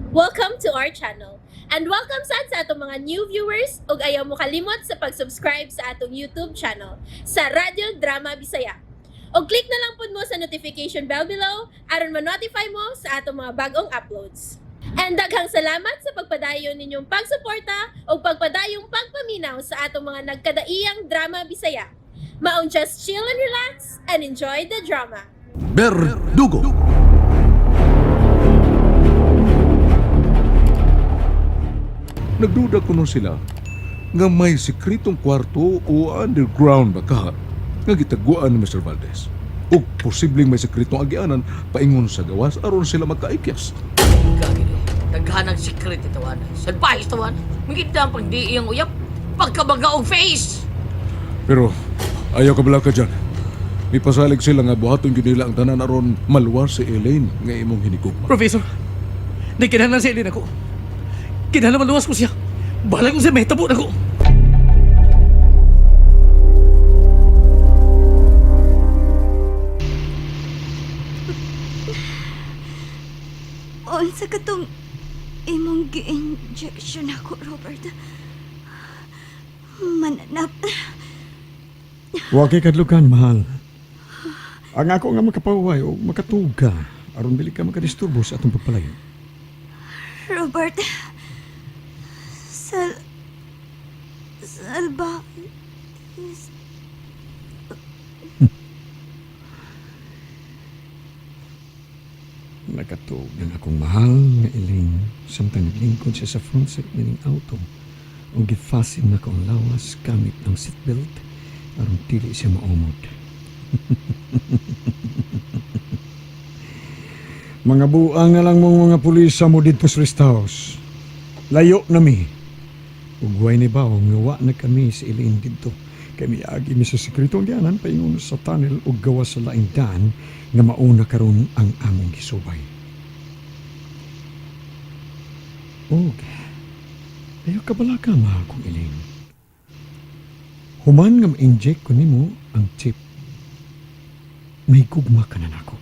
Welcome to our channel. And welcome sad sa atong mga new viewers ug ayaw mo kalimot sa pag-subscribe sa atong YouTube channel sa Radyo Drama Bisaya. Og click na lang pud mo sa notification bell below aron ma-notify mo sa atong mga bagong uploads. And daghang salamat sa pagpadayon ninyong pagsuporta ug pagpadayong pagpaminaw sa atong mga nagkadaiyang drama Bisaya. Maong just chill and relax and enjoy the drama. Berdugo. Nagduda kuno sila nga may sekretong kwarto o underground ba ka nga gitaguan ni Mr. Valdez. O posibleng may sekretong agianan paingon sa gawas aron sila magkaikyas. Gagi ni. Daghanang secret ito, ana. Salbahis ito, ana. Maganda ang pagdi iyang uyap. Pagkabaga og face! Pero ayaw ka bala ka dyan. Mipasalig sila nga buhaton gyud nila ang tanan aron maluwas si Elaine nga imong hinigugma. Professor, nagkinahanglan si Ellen ako. Kinahanglan maluwas ko siya. Bahala kung siya may tabo na ko. Unsa katong imong gi-injection ako, Robert? Mananap. Wa kay kadlukan, mahal. Ang ako nga makapahuway o makatuga aron dili ka makadisturbo sa atong pagpalayo. Robert. Sal... Salba... Nakatuog ng akong mahal nga Elaine samtang naglingkod siya sa front seat nining auto o gifasin na ko ang lawas gamit ang seatbelt aron dili siya maomod. Mga buang na lang mong mga pulis mo dito sa rest house. Layo na mi. Ugway ni ba nga wa na kami si Elaine dito. Kay miagi mi sa sekreto ang gianan paingon sa tunnel ug gawas sa laing daan nga mauna karon ang among gisubay. Og ayaw ka bala ka mahal kong Elaine. Human nga ma-inject ko nimo ang chip. May gugma ka na nako.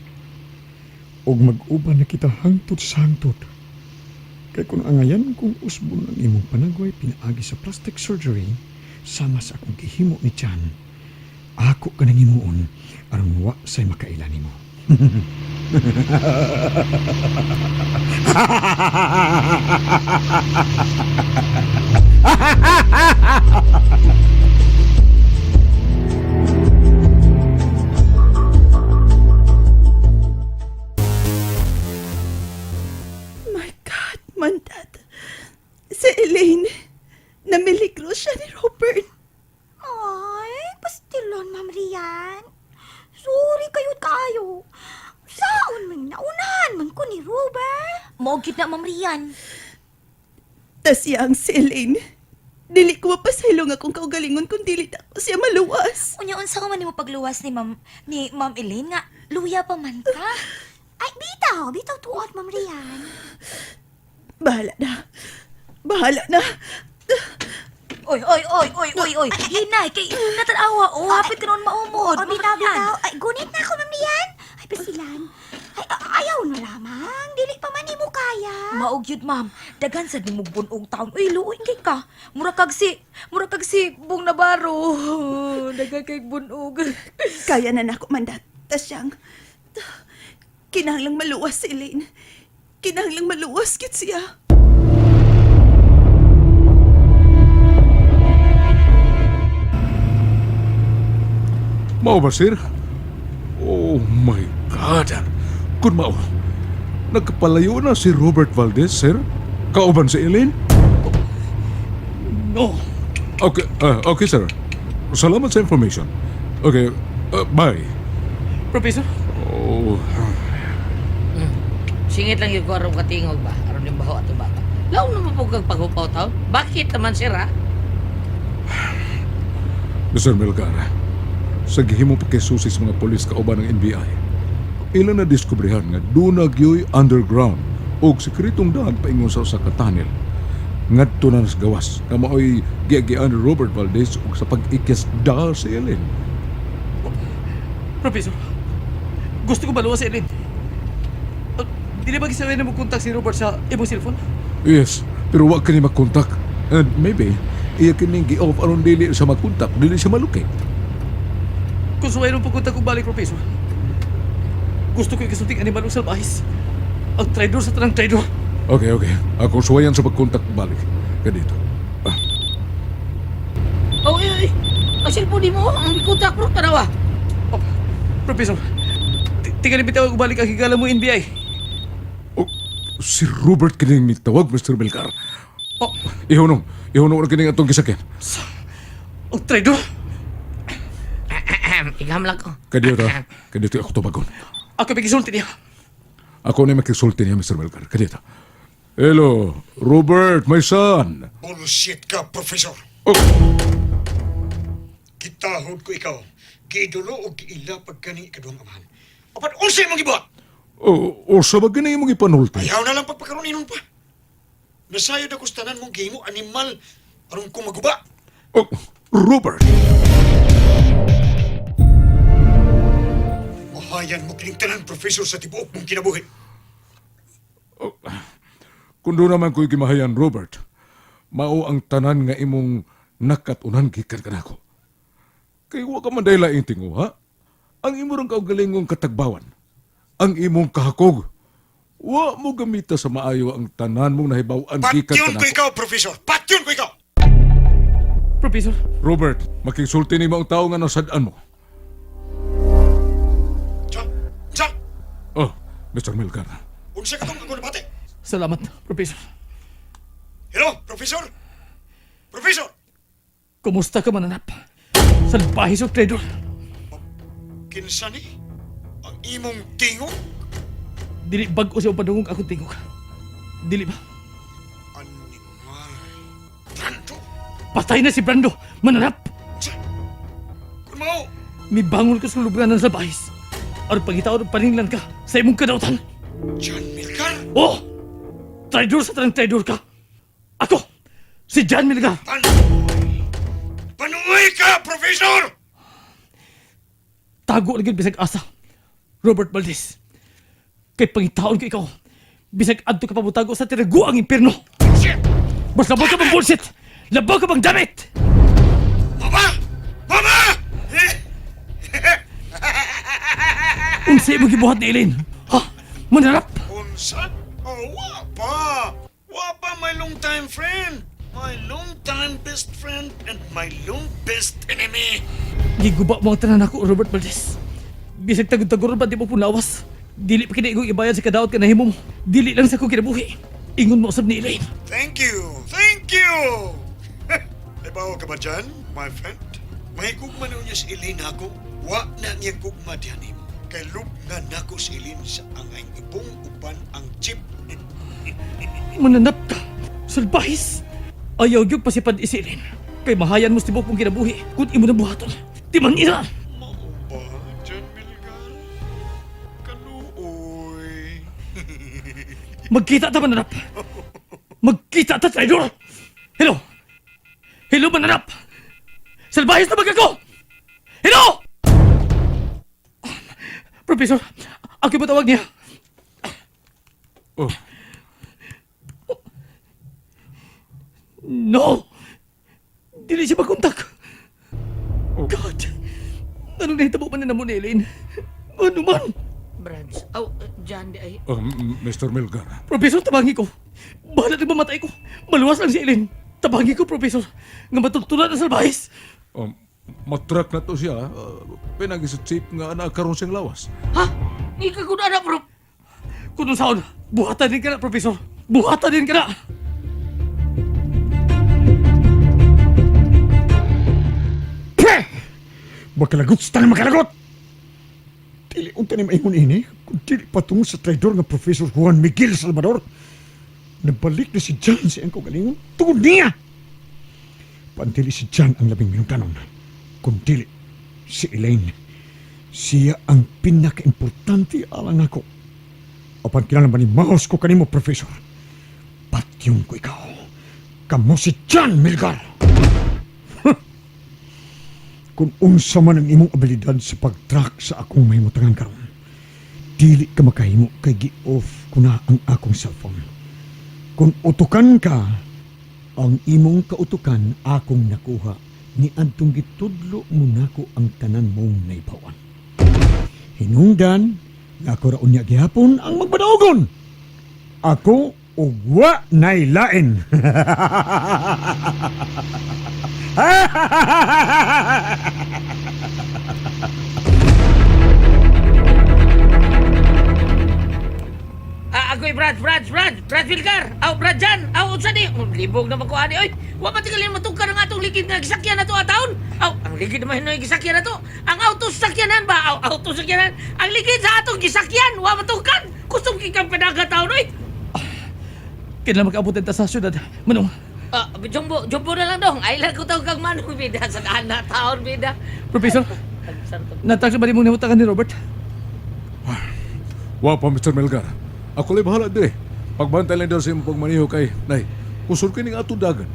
Og mag-uban na kita hangtod sa hangtod. Kay kung angayan kong usbon ang imong panagway pinaagi sa plastic surgery, sama sa akong gihimo ni Chan, ako ka nang himuon aron wa say makaila nimo. My God, mandat. Si Elaine, namiligro siya ni Robert. Ay, pastilon, Ma'am Rian. Sorry kayo kayo. Saon man, naunahan man ko ni Robert. Mao gyud na, Ma'am Rian. Tas yang si Elaine. Dili ko mapasaylo nga kung kaugalingon kung dili na ako siya maluwas. Unya unsa ka man nimo pagluwas ni Ma'am Elaine nga luya pa man ka. Ay, bitaw. Bitaw tuot, Ma'am Rian. Bahala na. Bahala na. Oy, oy, oy, oy, oy, oy. Hinay kay natanawa oh, hapit ka noon maumod. O, bitaw, bitaw. Ay, gunit na ako, Ma'am Rian. Ay, pasilan. Ay, ayaw na lamang. Dili pa man nimo kaya. Mao gyud, ma'am. Daghan sad nimo bunog taon. Uy, luoy kay ka. Mura kag si Bong Navarro. Daghan kay bunog. Kaya na nako mandat. Tas yang, kinahanglang maluwas si Elaine. Kinahanglang maluwas kit siya. Mao ba, sir? Oh my God! Kun mao, nagkapalayo na si Robert Valdez, sir? Kauban si Elaine? No. Okay, okay, sir. Salamat sa information. Okay, bye. Professor, Oh, Singit lang yung ko aron katingog ba? Aron yung baho ato bata. Laom naman po kag paghupaw taon. Bakit naman, sir, ha? Mr. Melgar, sa gihimo pakisusi sa mga polis kauban ng NBI, ilan na diskubrihan nga duna gyoy underground og sekretong daan paingon sa usa ka tunnel. Ngadto na sa gawas nga maoy giagian ni Robert Valdez og sa pag-ikis da si Ellen. Professor, gusto ko maluwas si Ellen. Dili ba gisaway na mo kontak si Robert sa imong cellphone? Yes, pero wa kini makontak. And maybe, iya kining gi-off aron dili sa makontak, dili siya malukit. Kung suway nung pagkontak og balik, Professor. Gusto ko ikasulting animal og salbahis. Ang traidor sa tanang traidor. Okay, okay. Ako suwayan sa pagkontak balik. Kadito. Oh, ay, ay. Ang cellphone ni mo, ang kontak bro, tanawa. Oh, Professor, tingali bitaw og balik ang higala mo NBI. Oh, si Robert kining mitawag, Mr. Melgar. Oh, Ihunong, ihunong na kining atong gisakyan. ang traidor. Igam lang ko. Kadito, kadito ako tubagon. Ako pigisulti niya. Ako na makisulti niya, Mr. Melgar. Kadito. Hello, Robert, my son. Bullshit ka, Professor. Oh, Gitahod ko ikaw. Giidulo o giila pagkani ikaduhang amahan. Apan unsay imong gibuhat? oh, oh, sa ba gani imong ipanulti? Ayaw na lang pagpakaroon inon pa. Nasayod ako sa tanan mong gihimo animal aron ko maguba. Oh, Robert! Mahayan mo kining tanan, Professor, sa tibuok mong kinabuhi. Kung doon naman ko'y gimahayan, Robert, mao ang tanan nga imong nakatunan gikan kanako. Kay wa ka man dahil laing tingo, ha? Ang imo rang kaugalingong katagbawan, ang imong kahakog, wa mo gamita sa maayo ang tanan mong nahibaw-an gikan Patyon ko kanako. ikaw, Professor. Patyon ko ikaw. Professor, Robert, makisulti nimo ang tao nga nasad-an mo. Tsa, tsa. Oh, Mr. Milgar. Unsa ka tong ako nabati? salamat, Professor. Hello, Professor. Professor. Kumusta ka mananap? Salbahis og traidor. Kinsa ni? Ang imong tingog? Dili bag-o siya padungog akong tingog. Dili ba? Animal. Brando. Patay na si Brando! Mananap! Tsa. Kun mao, Mibangon ko sa lubngan ng salbahis. Aron pangitaon og paninglan ka sa imong kadautan. John Milcar. Oh! Traidor sa tanang traidor ka! Ako! Si John Milgar! Panuoy! Panuoy ka, Professor! Tago lagi bisag asa. Robert Valdez. Kay pangitaon ko ikaw. Bisag adto ka pamutago sa tinaguang impierno. Shit! Mas labaw ka bang bullshit! Labaw ka bang damit! Mama! Mama! Unsa imong gibuhat ni Elaine? Ha? Manarap! Unsa? Oh, wa pa! Wa pa, my long time friend! My long time best friend and my long best enemy! Giguba mo ang tanan ako, Robert Valdez. Bisag tagod-tagoron ba di mo punawas? Dili pa kini igong ibayad sa kadaot ka nahimo mo. Dili lang sa akong kinabuhi. Ingon mo usab ni Elaine. Thank you! Thank you! Ibaw ka ba dyan, my friend? May gugma na niya si Eileen ako. Wa na niya gugma diyan nimo. Kay lubngan nako si Eileen sa angay ibong uban ang chip. Mananap ka. Salbahis. Ayaw gyud pasipad isi Elaine. Kay mahayan mo sa tibok mong kinabuhi kung imo na buhaton. Di man ina! Mao ba, John Milgar? Kaluoy. Magkita ta mananap. Magkita ta traidor. Hello. Hello mananap. Salbahis na ako. Hello! Professor, ako ba tawag niya? Oh, No! Dili siya makontak. God! Anong nahitabo man na namo ni Elaine? Ano man? Branch. Oh, John, di ay. oh, Mr. Melgar. Professor, tabangi ko. Bahala na mamatay ko. Maluwas lang si Elaine. Tabangi ko, Professor. Nga matultulan ang salbahis. Matrak na to siya. Pinagi sa chip nga nakaroon siyang lawas. Ha? Ni ka gud ana, bro. Kung saan, buhatan din ka na, Professor. Buhatan din ka na! Peh! Makalagot sa tanang makalagot! Dili unta ni maingon ini, kung dili patungo sa traidor nga Professor Juan Miguel Salvador. Nabalik na si John sa iyang kaugalingon tungod niya! Pantili si John ang labing minutanon, kung dili si Elaine. Siya ang pinaka-importante alang ako. Apan kinahanglan ba ni Maos ko kanimo, Professor? Patyon ko ikaw. Kamo si John Milgar! Kung unsa man ang imong abilidad sa pag-track sa akong mahimutangan karon. Dili ka makahimo kay gi-off ko na ang akong cellphone. Kung utukan ka, ang imong kautukan akong nakuha ni adtong gitudlo mo nako ang tanan mong naibawan. Hinungdan nga ako ra unya gihapon ang magbadaogon. Ako ug wa nay lain. Ah, agoy Brad, Brad, Brad, Brad Wilgar. Aw, Brad Jan. Aw, unsa ni? Oh, libog na man ko ani oy. Wa pa tingali matugka ng atong ligid nga gisakyan na to ataon. Aw, ang ligid naman hinoy gisakyan na to. Ang auto sakyanan ba? Aw, auto sakyanan. Ang ligid sa atong gisakyan, wa matugkan. Kusog kay kang panaga taon oy. Kailan makaabot ta sa syudad? Manong, Ah, jumbo, jumbo na lang dong. Ay lang ko tawag kang manong bida sa daan na taon bida. Professor, natag sa ba di mong nahutangan ni Robert? Wa pa, Mr. Melgar. Ako lang bahala dire. Pagbantay lang daw sa imong pagmaniho kay, Nay, kusur kining ato dagan.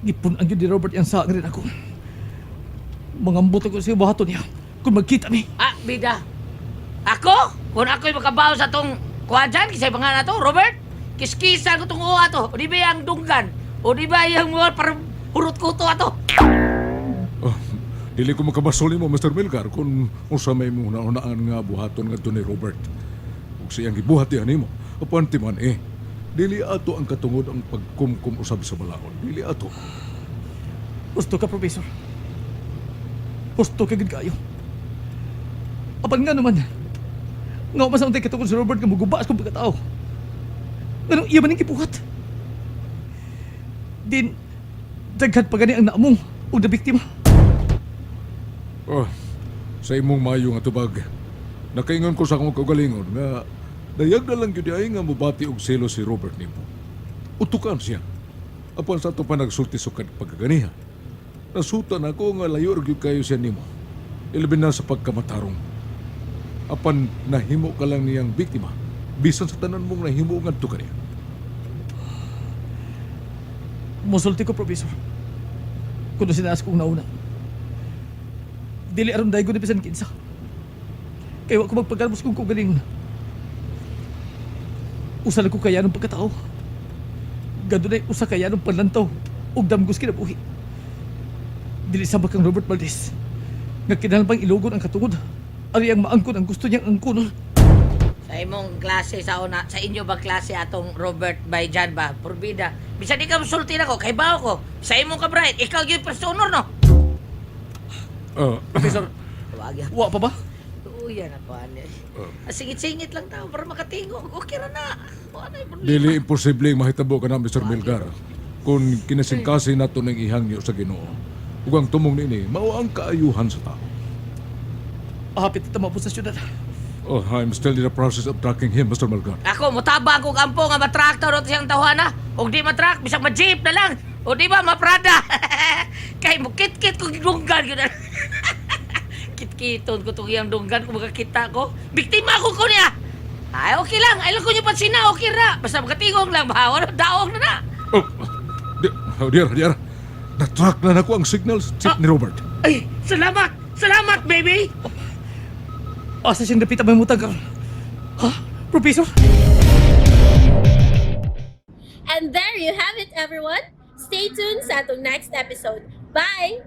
Gipun ang yun ni Robert yang sa rin ako. Mangambot ako sa buhaton niya kung magkita mi. Ah, bida. Ako? Kung ako'y makabaw sa tong kuha dyan, kisay mga na to, Robert, kiskisan ko tong uwa to. O di ba yung dunggan? O di ba yung mga parang hurot ko to ato? Oh, dili ko makabasol nimo, Mr. Melgar, kung unsa may mong naunaan nga buhaton ngadto ni Robert. Ug siyang gibuhat diha nimo, apan man eh. Dili ato ang katungod ang pagkumkum usab sa balaod. Dili ato. Gusto ka, Professor. Gusto ka gid kayo. Apan nga naman, nga mas ang katungod si Robert nga muguba sa kong pagkatao. Anong iya man ang gibuhat? Din, daghan pa gani ang naamong ug na biktima. Oh, sa imong mayo nga tubag. Nakaingon ko sa akong kaugalingon nga dayag na lang gyud ay nga mobati og selo si Robert nimo. Utukan siya. Apan sa ato pa nagsulti sukad pagkaganiha. Nasutan ako nga layo ra gyud kayo siya nimo. Ilabi na sa pagkamatarong. Apan nahimo ka lang niyang biktima bisan sa tanan mong nahimo ngadto kaniya. Musulti ko, Professor. Kuno sinaas kong nauna. Dili aron daygo ni bisan kinsa. Kay wa ko magpagalbos kung kaugalingon. Usa lang ko kaya ng pagkatao. Gadunay usa kaya ng panlantaw ug damgos kinabuhi. Dili sa kang Robert Valdez. Nga kinahanglan ilugon ang katungod. Ari ang maangkon ang gusto niyang angkonon. Sa imong klase sa una, sa inyo ba klase atong Robert by Jan ba? Purbida. Bisan di ka musulti nako, kay bawo ko. Sa imong ka Brian, ikaw gyud first honor no. Ah, Professor, Tawag wa pa ba? Uyan ako ani. Ah, singit-singit lang tao para makatingog. Okay ra na. Wala na problema. Dili imposible mahitabo ka na Mr. Melgar kung kinasingkasi nato ng ihangyo sa Ginoo. Ug ang tumong niini mao ang kaayuhan sa tao. Hapit na tamabot sa syudad. Oh, I'm still in the process of tracking him, Mr. Melgar. Ako, mutaba akong ampo nga matraktor o siyang tawana. Og di matrak, bisag ma-jeep na lang. O di ba, maprada. Kay mo kit-kit ko dunggan yun. Kit-kiton ko itong iyang dunggan kung makakita ko. Biktima ko ko niya. Ay, okay lang. Ay lang ko niyo pansina, okay ra. Basta makatingog lang, ba? Wala, daog na na. Oh, di, oh dear, dear. Na-track na nako ang signal sa chip ni Robert. Ay, salamat! Salamat, baby! Asa siyang dapita may mutag karon? Ha? Professor? And there you have it, everyone. Stay tuned sa atong next episode. Bye!